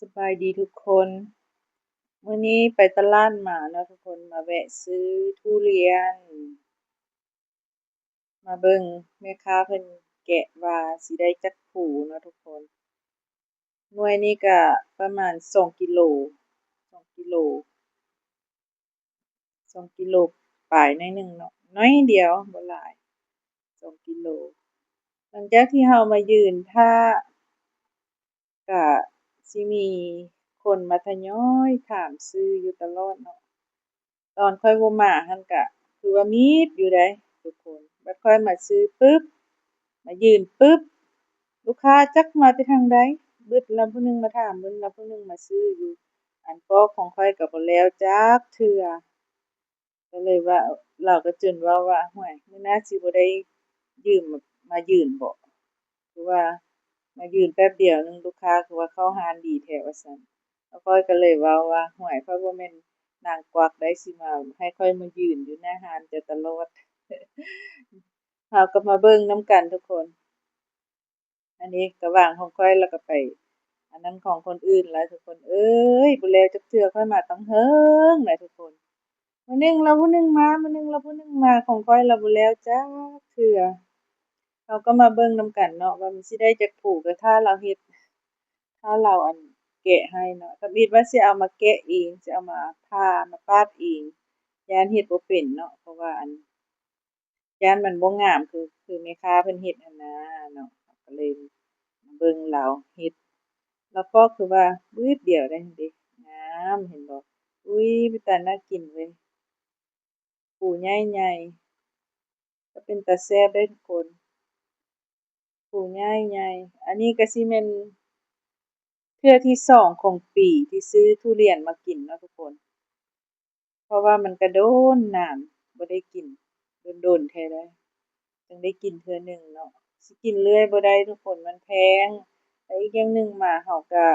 ສະບາຍດີທຸກຄົນ. ມື້ນີ້ໄປຕະຫຼາດມາເນາະທຸກຄົນ, ມາແວະຊື້ທຸລຽນ ມາເບິ່ງແມ່ຄ້າເພິ່ນແກະວ່າຊິໄດ້ຈັກພູເນາະທຸກຄົນ. ໜ່ວຍນີ້ກະປະມານສອງກິໂລ, ສອງກິໂລ. ສອງກິໂລປາຍໜ້ອຍໜຶ່ງເນາະ, ໜ້ອຍດຽວ ບໍ່ຫຼາຍ ສອງກິໂລ. ຫຼັງຈາກທີ່ເຮົາມາຢືນຖ້າ ກະຊິມີຄົນມາທະຍອຍຖາມຊື້ຢູ່ຕະຫຼອດເນາະ. ຕອນຂ້ອຍບໍ່ມາຫັ້ນກະຄືວ່າມິດຢູ່ໃດ໋ທຸກຄົນ, ບັດຂ້ອຍມາຊື້ປຶບ ມາຢືນປຶບ ລູກຄ້າຈັກມາແຕ່ທາງໃດ ບຶດລະຜູ້ໜຶ່ງມາຖາມ ບຶດລະຜູ້ໜຶ່ງມາຊື້ຢູ່. ອັນປອກຂອງຂ້ອຍກະບໍ່ແລ້ວຈັກເທື່ອ. ກະເລີຍວ່າ ລາວກະຈົນເວົ້າວ່າ ຫ້ວຍ ມື້ໜ້າຊິບໍ່ໄດ້ຢືມ ມາຢືນເບາະ ຄືວ່າມາຢືນແປັບດຽວໜຶ່ງ ລູກຄ້າຄືວ່າເຂົ້າຮ້ານດີແທ້ວ່າຊັ້ນ. ແລ້ວຂ້ອຍກະເລີຍເວົ້າວ່າ ຫ້ວຍ ຂ້ອຍບໍ່ແມ່ນນາງກວັກໃດ໋ ຊິມາໃຫ້ຂ້ອຍມາຢືນຢູ່ໜ້າຮ້ານເຈົ້າຕະຫຼອດ. ເຮົາກະມາເບິ່ງນຳກັນທຸກຄົນ. ອັນນີ້ກະຫວ່າງຂອງຂ້ອຍ ແລ້ວກະໄປອັນນັ້ນຂອງຄົນອື່ນລະທຸກຄົນເອີຍ. ບໍ່ແລ້ວຈັກເທື່ອ, ຂ້ອຍມາຕັ້ງເຫິງລະທຸກຄົນ. ມື້ໜຶ່ງລະຜູ້ໜຶ່ງມາ, ມື້ໜຶ່ງລະຜູ້ໜຶ່ງມາ, ຂອງຂ້ອຍລະບໍ່ແລ້ວຈັກເທື່ອ. ເຮົາກະມາເບິ່ງນຳກັນເນາະ ວ່າມັນຊິໄດ້ຈັກພູ. ກະຖ້າລາວເຮັດ ຖ້າລາວອັນແກະໃຫ້ເນາະ. ທຳອິດວ່າຊິເອົາມາແກະເອງ, ຊິເອົາມາຜ່າ ມາປາດເອງ, ຢ້ານເຮັດບໍ່ເປັນເນາະ ເພາະວ່າອັນ ຢ້ານມັນບໍ່ງາມຄື ຄືແມ່ຄ້າເພິ່ນເຮັດຫັ້ນນາເນາະ. ເຮົາກະເລີຍມາເບິ່ງລາວເຮັດ ລາວປອກຄືວ່າບຶດດຽວໄດ້ຫັ້ນເດ ງາມ ເຫັນບໍ່? ອຸ້ຍ ເປັນຕາໜ້າກິນເວີຍ. ພູໃຫຍ່ໆ ກະເປັນຕາແຊບເດ້ທຸກຄົນ. ພູໃຫຍ່ໆ. ອັນນີ້ກະຊິແມ່ນເທື່ອທີສອງຂອງປີທີ່ຊື້ທຸລຽນມາກິນເນາະທຸກຄົນ. ເພາະວ່າມັນກະດົນນານ ບໍ່ໄດ້ກິນ ດົນໆແທ້ໃດ ຈຶ່ງໄດ້ກິນເທື່ອໜຶ່ງເນາະ. ຊິກິນເລື້ອຍບໍ່ໄດ້ທຸກຄົນ ມັນແພງ. ແລະອີກຢ່າງໜຶ່ງມາເຮົາກະ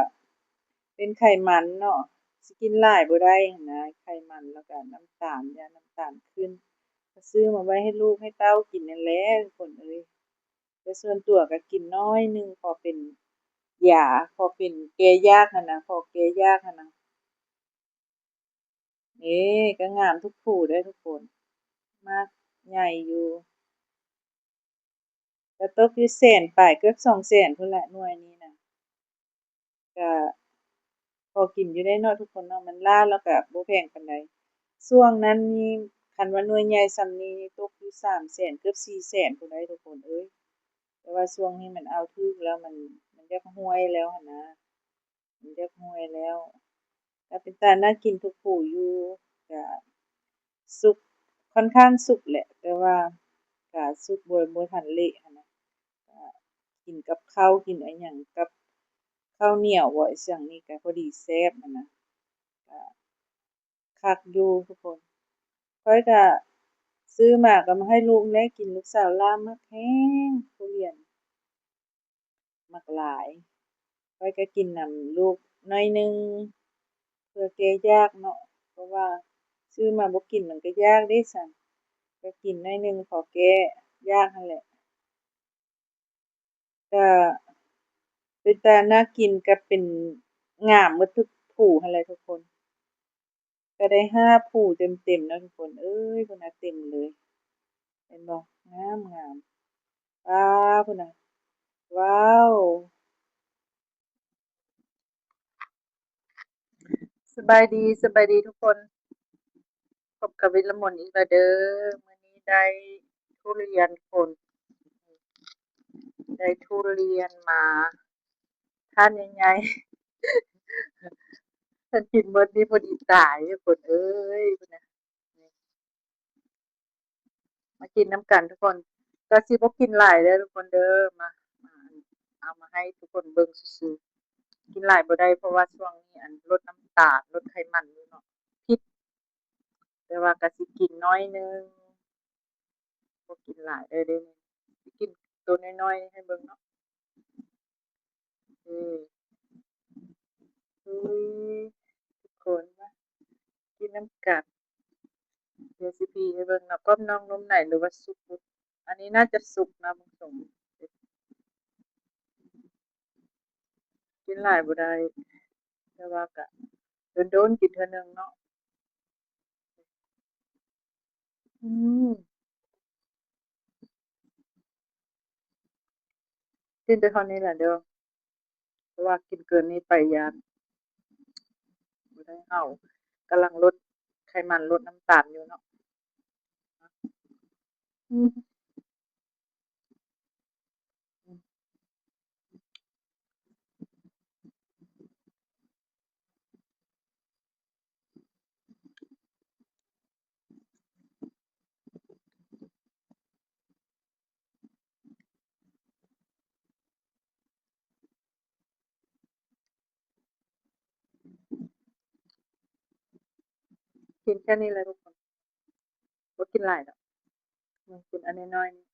ເປັນໄຂມັນເນາະ ຊິກິນຫຼາຍບໍ່ໄດ້ຫັ້ນນະ ໄຂມັນ ແລ້ວກະນ້ຳຕານ ຢ້ານນ້ຳຕານຂຶ້ນ. ກະຊື້ມາໄວ້ໃຫ້ລູກໃຫ້ເຕົ້າກິນນັ້ນແຫຼະທຸກຄົນເອີຍ. ແຕ່ສ່ວນຕົວກະກິນໜ້ອຍໜຶ່ງ ພໍເປັນຢາ ພໍເປັນແກ້ຍາກຫັ້ນນະ ພໍແກ້ຍາກຫັ້ນນະ. ເອີ ກະງາມທຸກພູເດ້ທຸກຄົນ ໝາກໃຫຍ່ຢູ່. ກະຕົກຢູ່ແສນປາຍ ເກືອບສອງແສນພຸ້ນລະ ໜ່ວຍນີ້ນະ. ກະພໍກິນຢູ່ໄດ໋ເນາະທຸກຄົນເນາະ ມັນຫຼ້າ ແລ້ວກະບໍ່ແພງປານໃດ. ຊ່ວງນັ້ນນີ້ ຄັນວ່າໜ່ວຍໃຫຍ່ຊ່ຳນີ້ຕົກຢູ່ສາມແສນ ເກືອບສີ່ແສນພຸ້ນໃດ໋ທຸກຄົນເອີຍ. ແຕ່ວ່າຊ່ວງນີ້ມັນເອົາຖືກແລ້ວ ມັນ ມັນຢາກຮ່ວຍແລ້ວຫັ້ນນະ ມັນຢາກຮ່ວຍແລ້ວ. ກະເປັນຕາໜ້າກິນທຸກພູຢູ່ ກະສຸກ ຄ່ອນຂ້າງສຸກແຫຼະ ແຕ່ວ່າກະສຸກບໍ່ ບໍ່ທັນເລະຫັ້ນນະ. ກະກິນກັບເຂົ້າ ກິນອີ່ຫຍັງກັບເຂົ້າໜຽວບໍ ອີ່ຫຍັງນີ້ກະພໍດີແຊບຫັ້ນນະ. ກະຄັກຢູ່ທຸກຄົນ. ຂ້ອຍກະຊື້ມາກະມາໃຫ້ລູກແຫຼະກິນ ລູກສາວຫຼ້າມັກແຮງທຸລຽນ. ມັກຫຼາຍ. ຂ້ອຍກະກິນນຳລູກໜ້ອຍໜຶ່ງ ເພື່ອແກ້ຢາກເນາະ ເພາະວ່າຊື້ມາບໍ່ກິນມັນກະຢາກເດ້ຊັ້ນ. ກະກິນໜ້ອຍໜຶ່ງ ພໍແກ້ຢາກຫັ້ນແຫຼະ. ກະເປັນຕາໜ້າກິນ ກະເປັນງາມໝົດທຸກພູຫັ້ນແຫຼະທຸກຄົນ. ກະໄດ້ຫ້າພູເຕັມໆເນາະທຸກຄົນເອີຍ. ພຸ້ນນະ ເຕັມເລີຍ ເຫັນບໍ່? ງາມໆ. ວ້າວ ພຸ້ນນະ ວ້າວ. ສະບາຍດີ ສະບາຍດີທຸກຄົນ. ພົບກັບວິລະມົນອີກແລ້ວເດີ. ມື້ນີ້ໄດ້ທຸລຽນຄົນ ໄດ້ທຸລຽນມາ ຖາດໃຫຍ່ໆ ຄັນກິນໝົດນີ້ພໍດີຕາຍທຸກຄົນເອີຍ. ພຸ້ນນະ ມາກິນນຳກັນທຸກຄົນ. ກະຊິບໍ່ກິນຫຼາຍເດີທຸກຄົນເດີ. ມາ ມາ ເອົາມາໃຫ້ທຸກຄົນເບິ່ງຊື່ໆ. ກິນຫຼາຍບໍ່ໄດ້ ເພາະວ່າຊ່ວງນີ້ ອັນ ລົດນ້ຳຕານ ລົດໄຂມັນຢູ່ເນາະ ຜິດ. ແຕ່ວ່າກະຊິກິນໜ້ອຍໜຶ່ງ ບໍ່ກິນຫຼາຍເດີ. ເດ ຊິກິນໂຕນ້ອຍໆໃຫ້ເບິ່ງເນາະ. ເອີ ອຸ້ຍ ທຸກຄົນ ມາກິນນຳກັນ. ດຽວຊິປີ້ໃຫ້ເບິ່ງເນາະ ກອບນອກນຸ່ມໃນ ຫຼືວ່າສຸກ. ອັນນີ້ໜ້າຈະສຸກນະ ເບິ່ງຊົງ ກິນຫຼາຍບໍ່ໄດ້. ແຕ່ວ່າກະດົນໆກິນເທື່ອໜຶ່ງເນາະ. ອືມ ກິນແຕ່ເທົ່ານີ້ແຫຼະເດີ ເພາະວ່າກິນເກີນນີ້ໄປຢ້ານບໍ່ໄດ້ເຮົາ ກຳລັງລົດໄຂມັນ ລົດນ້ຳຕານຢູ່ເນາະ. ອືມ. ກິນແຄ່ນີ້ແຫຼະທຸກຄົນ ບໍ່ກິນຫຼາຍດອກ ກິນອັນນ້ອຍໆນີ້.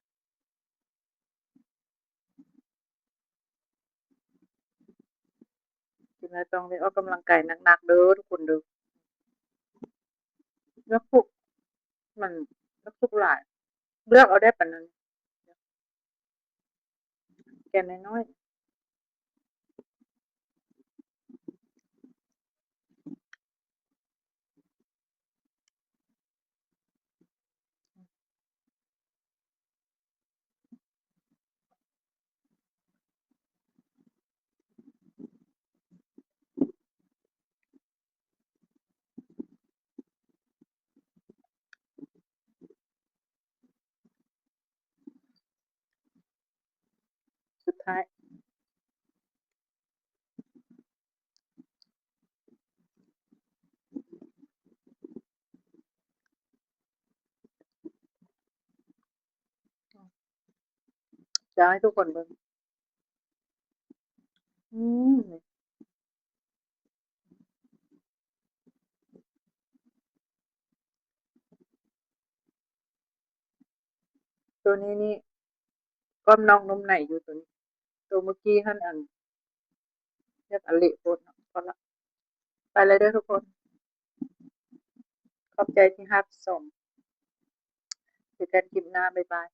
ກິນແລ້ວຕ້ອງໄດ້ອອກກຳລັງກາຍໜັກໆເດີທຸກຄົນເດີ. ແລ້ວພວກມັນ ແລ້ວພວກຫຼາຍ ເລືອກເອົາໄດ້ປານນັ້ນ ແກ່ນນ້ອຍໆ. ສຸດທ້າຍ ຈະໃຫ້ທຸກຄົນເບິ່ງ ອືມ ໂຕນີ້ນີ້ ກອບນອກນຸ້ມໃນຢູ່ໂຕນີ້ ໂຕມື້ກີ້ຫັ້ນ ອັນ ຢາກອະເລະໂພດເນາະ ພໍລະ ໄປແລ້ວເດີທຸກຄົນ ຂອບໃຈທີ່ຮັບຊົມ ເຈີກັນຄລິບໜ້າ ບາຍບາຍ.